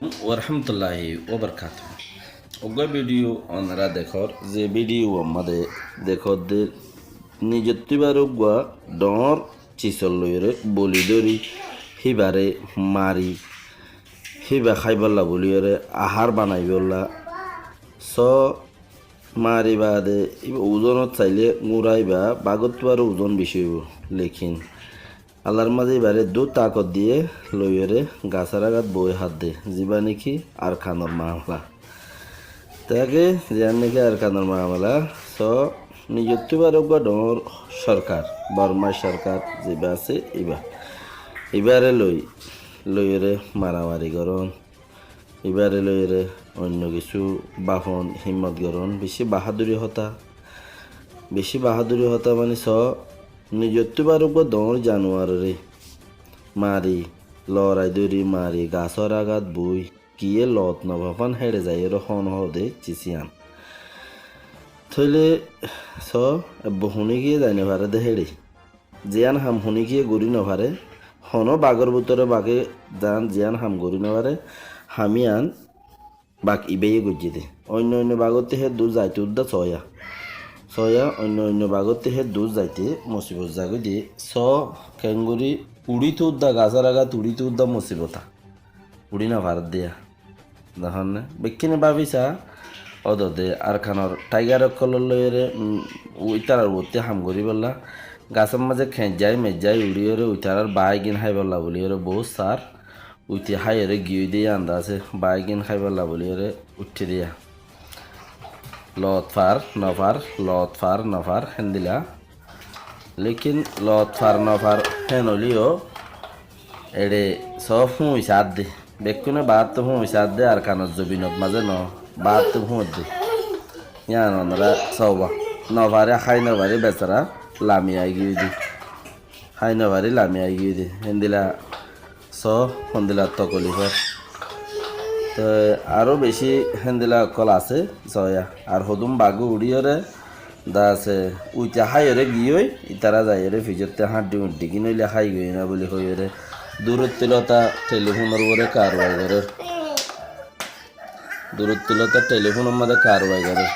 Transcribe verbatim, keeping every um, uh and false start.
Warahmatulláhi wabarakátuhu. Uggúa bídiyo onora dekór, ze bídiyo ammá de dekór de nizottú ibáre uggúa dhoóñr cisor loiyóre boli dóri, híbare mari, híba háibolla bóliyoré ahár banaibólla. Só mari baade íba uzónot sailé gúra íba bagóttu aró uzón bicí óibo. Lekin Allar mazé íbaré dú takot diyé loiyóre gasór ágat boói hádde, zibá néki Arkanor mamala. Táke ziyán néki Arkanor mamala, só nizottú íbaré uggúa dhoóñr sorkar, Bormar sorkar zibá asé íba. Íbaré loi, loiyóre maramari gorón. Íbaré loiyóre oinno kissú bafon, himmot gorón, bicí baháduri hotá. Bicí baháduri hotá mani só, nizottú íbaré uggúa dhoóñr januaroré mari, lorai dóri mari, gasór ágat boi, kiyé loot nofafán héçe zaiyóre hon hoóde cisiyán. Tóile só, ebbo huníkiyé zai nofaré dé héçe. Ziyán ham huníkiyé gorí nofaré, honó bagór bútore bage zan ziyán ham gorí nofaré, ham yían bag ibáye goijjé dé. Oinno oinno bagóttu hé dú zaito uddá sóya. Sóya, oinno oinno bagóttu hé dú zaite musibot zagói dé. Só, keéngorí uçíto uddá gasór ágat uçíto uddá musibot. Uçí nofarédde yá. Dehón né? Bekkúne báfi saá, ódode Arkanor thaigar ókkolór loiyóre, um, ítarar uottú ham goríbolla. Gasór mazé keñjjái meijjái uçíyoré ítarar baáigin háibolla bóliyoré boóut sar. Uite háiyoré giyói dé yá andá asé, baáigin háibolla bóliyoré uiththé dé yá. Loot far, nofar, loot far, nofar, héndila. Lekin loot far nofar hén óileyo, eçe só fúñi saádde. Bekkúne baáttu fúñi saádde, Arkanor zobinot mazé noó, baáttu fúñidde. Yían onorá sóoba. Nofaré, hái nofaré besara lami aigiyói dé. Hái nofaré lami aigiyói dé. Héndila só, hondila tokolif ór. Te aró bicí héndila ókkol asé, sóya. Ar hodún bagó uçíyoré, dase, uite háiyoré giyói, ítara zaiyoré fijótte háñddi uñddi gín óile hái goiyé ná bóli hoiyóre. Durottú lóta telifónor uore karwai gorér. Durottú lóta telifónor mazé karwai gorér.